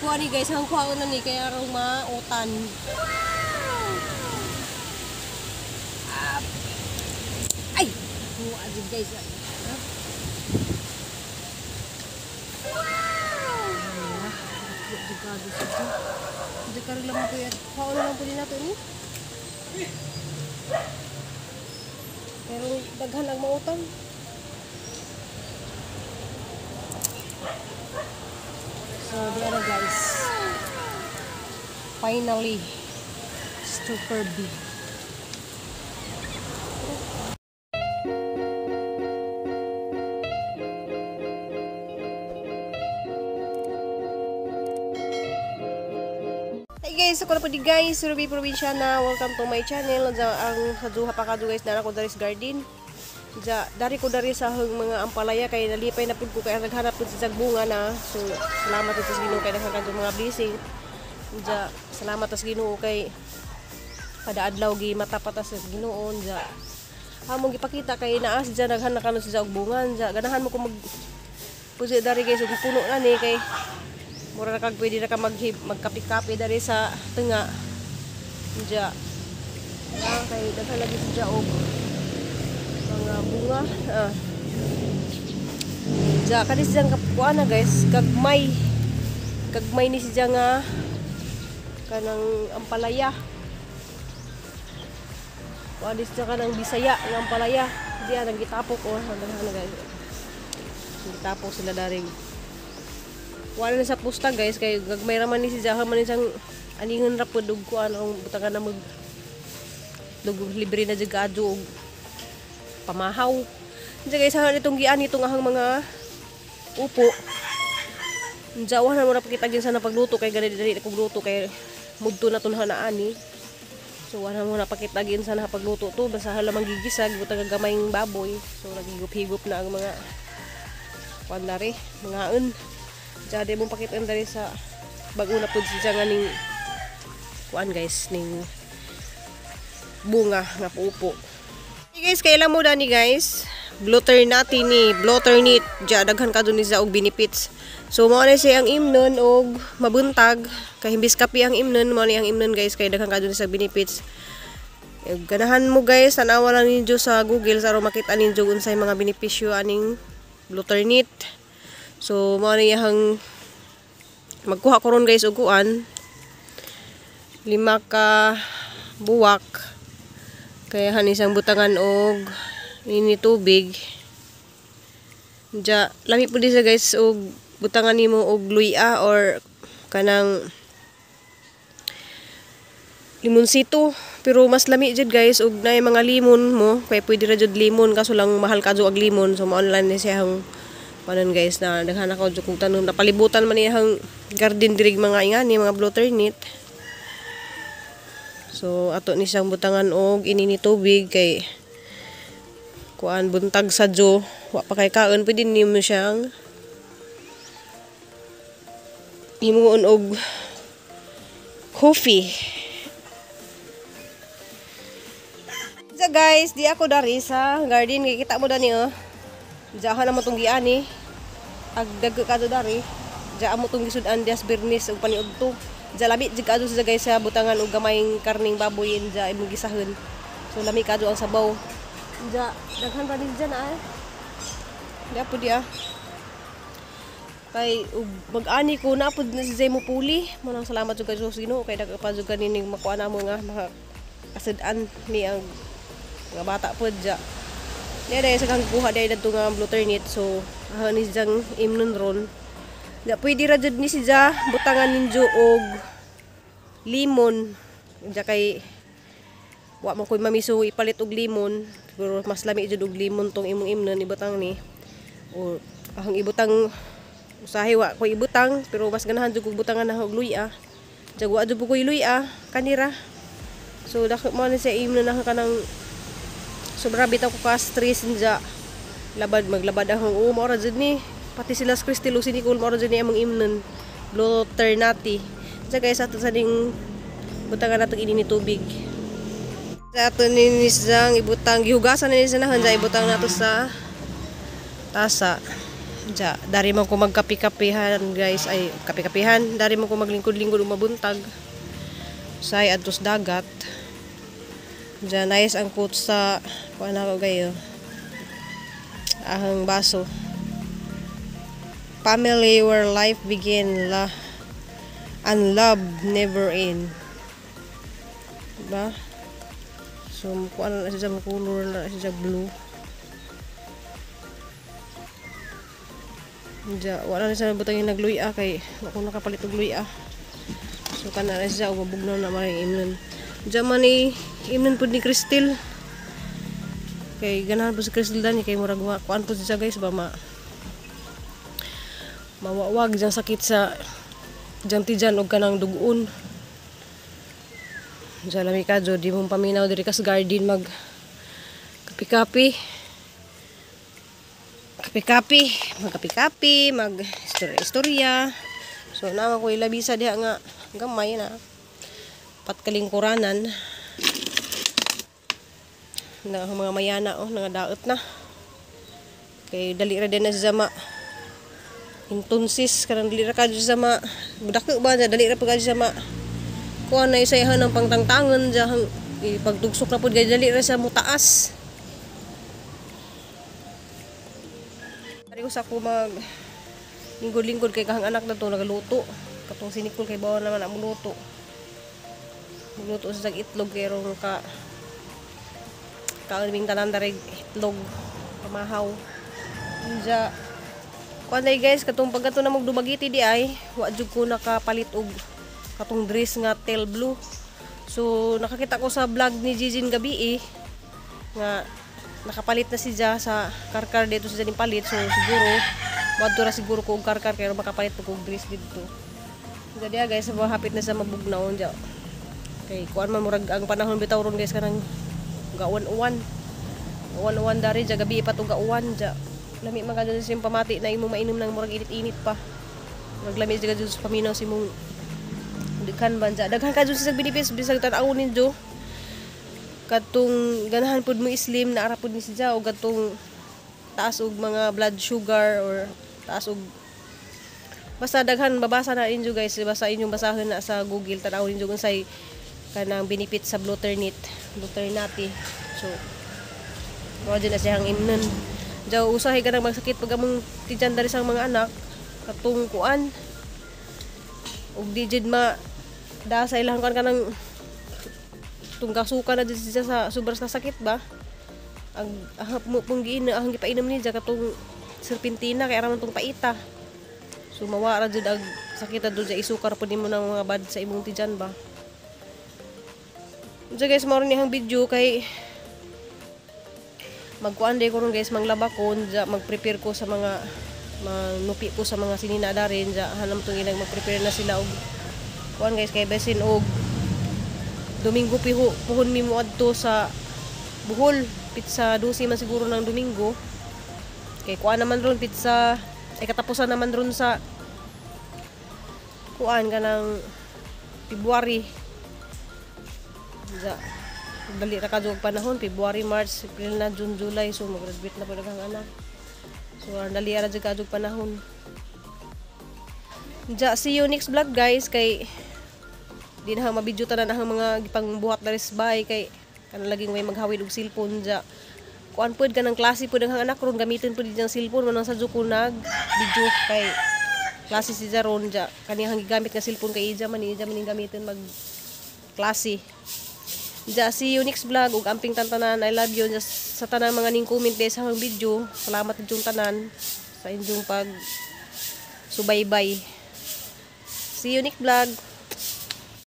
Dako ani guys, ang kuha na ni kaya arong mautan. Ay, kuha jud guys. Wow! Dito lang po yan. Kuha na lang po din nato ni. Pero daghan ang mautan. So, there guys. Finally, super big. Hey guys, ako na po di guys, Ruby Provinciana. Welcome to my channel. Ang sa duha pa ka guys, nara ko dari sa garden. Dari ko dari sa mga ampalaya kay nalipay na pud ko kay naghanap pud sa bunga na. So salamat sa Ginoo kay daghan kadto mga blessing. Ja, salamat sa Ginoo kay kada adlaw gi mata pa ta sa Ginoo. Ja, among gipakita kay naa siya daghan na kanu siya og bunga. Ja, ganahan mo ko mag pusi dari guys og puno na ni kay mura ra kag pwede ra ka magkapi-kapi dari sa tunga. Ja, kay daghan lagi siya og mga bunga. Ja, kani siyang kapuan na guys, gagmay. Gagmay ni siya nga kanang ampalaya. Kuan siya kanang Bisaya nga ampalaya. Diya nang gitapok oh, daghan na guys. Gitapok sila daring. Wala na sa pusta guys kay gagmay ra man ni siya, man ni siyang aningon ra pud og kuan ang butangan na mag libre na jud kadto og pamahaw. Diya guys, ha itong gian itong ahang mga upo. Diya wala mo na pakita sa na pagluto kay gani dali na kog luto kay mudto na tunhan na ani. So wala mo na pakita sa na pagluto to, basta lamang gigisag butang gamayng baboy. So nagigup-higup na ang mga kuan dari, mga un. Diya di mo pakita dari sa bago na pud siya nga ning kuan guys, ning bunga nga upo. Hey guys, kailan mo dani guys? Blotter natin ni, blotter ni diya daghan ka dun sa og benefits. So mao na siya ang imnon og mabuntag kay imbis kape ang imnon, mao ni ang imnon guys kay daghan ka dun sa benefits. Ganahan mo guys, tan-awa lang ninyo sa Google sa aron makita ninyo unsay mga benepisyo aning blotter nit. So mao ni iyang magkuha ko ron guys og kuan 5 ka buwak. Kaya han isang butangan og ini tubig. Diya lami pud siya guys og butangan nimo og luya or kanang limonsito, pero mas lami jud guys og naay mga limon mo kay pwede ra jud limon kaso lang mahal kadto og limon. So mao lang ni siya ang panon guys na daghan ako jud kung tanom napalibutan man iyang garden diri mga ingani mga blotter nit. So ato ni siyang butangan og ini ni tubig kay kuan buntag sa jo wa pa kay kaon pwede nimo siyang himuon og coffee. So guys, di ako dari sa garden kay kita mo dani oh. Diyan na mo tong giani. Agdag ka dari. Diyan mo tong gisud-an dias Bernis og paniudto. Diya lami jud kadto siya guys sa butangan og gamayng karning baboy diya imong gisahon. So lami kadto ang sabaw. Diya daghan pa din diyan ah. Diya pud diya. Kay ug mag-ani ko na pud na si Zay mo puli. Manang salamat jud kay sa Ginoo kay daghan pa jud kanining makuha namo nga mga kasud-an ni ang mga bata pud diya. Diya dahil sa kang kuha dahil dadto nga blotter nit. So ni siyang imnon ron. Diya pwede ra jud ni siya butangan ninyo og limon. Diya kay wa man koy mamiso ipalit og limon, pero mas lami jud og limon tong imong imnon ibutang ni. O ang ibutang usahay wa koy ibutang, pero mas ganahan jud kog butangan na og luya. Diya wa jud koy luya kanira. So dako mo ni siya imnon na kanang sobra bitaw ko ka stress niya. Labad maglabad ang mao ra jud ni. Pati sila sa Crystal si Nicole mao ra jud ni among imnon blotter nati. Diya guys ato sa ning butangan natong ini ni tubig. Sa ato ni siyang ibutang gihugasan ni siya nahon, ibutang nato sa tasa. Ja, dari man ko magkape-kapehan, guys, ay kape-kapehan, dari man ko maglingkod-lingkod ug mabuntag. Say adtos dagat. Ja, nice ang quote sa kuan ako gayo. Ahang baso. "Family where life begin la and love never end." Diba? So, kuan na siya, color na siya, blue. Ja, wala na siya butang yung nagluya kay ako nakapalit og luya. So kana na siya og mabugnaw na maring imnon. Ja man ni imnon pud ni Crystal. Kay ganahan po si Crystal dani kay murag kuan po siya, guys, ba ma mawawag diyang sakit sa diyang tijan og kanang dugon. Diyan lami ka di mong paminaw diri ka sa garden mag kapi-kapi. Kapi-kapi, magkapi-kapi, mag istorya-istorya. So naman ko ilabisa diha nga gamay na patkalingkuranan. Na ang mga mayana oh, nangadaot na. Kay dali ra din na siya ma intunsis kanang dali ra ka sa ma budako ba dali ra pud siya ma kuan na isayahan ng pangtangtangan diya ipagtugsok na pud kay dali ra sa mutaas. Ari ko sa ako mag lingkod-lingkod kay kahang anak na to nagaluto. Katong si Nicole kay bawal naman ang muluto. Muluto sa itlog kay rong ka kaon tanan dareg itlog pamahaw. Unja kuan day guys, katong pagkato na magdumagiti di ay wa jud ko nakapalit og katong dress nga tail blue. So nakakita ko sa vlog ni Jijin gabi eh, nga nakapalit na siya sa karkar dito siya ning palit. So siguro wadto ra siguro ko og karkar kay makapalit ko og dress didto. Jadi guys, hapit na sa mabugnaw unja. Kay kuan man murag ang panahon bitaw ron guys kanang gauwan-uwan. Uwan-uwan dari ja gabi pa to gauwan ja. Lami man kadto sa pamati na imong mainom nang murag init-init pa. Murag lami jud sa paminaw sa imong daghan ba ja. Daghan ka jud sa benefits bisag tan-aw ninyo. Katong ganahan pud mo slim na ara pud ni siya o katong taas og mga blood sugar or taas og basta daghan babasa na ninyo guys, basta inyong basahon na sa Google, tan-aw ninyo kung say kanang benefit sa blue ternate, blue ternate. So mao jud na siyang imnon. Diyaw usahay ka nang magsakit pag among tiyan dari sa mga anak katong kuan og di jud ma da sa ilang kuan kanang tungkasuka na jud siya sa sobra sa sakit ba. Ang mo pong giin ang gipainom niya katong serpentina kay ara man tong paita. So mawa ra jud ang sakit adto sa isukar pud nimo ng mga bad sa imong tiyan ba. So guys, mao ni ang video kay magkuan day ko ron guys, manglaba ko, mag-prepare ko sa mga manupi ko sa mga sinina darin ja hanam tong ilang mag-prepare na sila og kuan guys kay basin og Domingo piho puhon mi mo adto sa Bohol, pizza 12 man siguro ng Domingo. Kay kuan naman ron pizza ay katapusan naman ron sa kuan kanang February. Ja, dali ra kadto panahon, February, March, April na, June, July, so mag-graduate na pud ang anak. So dali ra jud kadto panahon. Ja, see you next vlog guys kay di na mabidyo tanan ang mga gipangbuhat diri sa bahay kay kanang laging may maghawid og cellphone ja. Kuan pud kanang klase pud ang anak ron gamiton pud diyang cellphone manang sa ko nag video kay klase si ron ja. Kaniyang gigamit nga cellphone kay ija man gamiton mag klase. Ja, see you next vlog ug amping tantanan. I love you. Just sa tanan mga ning comment sa akong video. Salamat inyong tanan sa inyong pag subaybay. See you next vlog.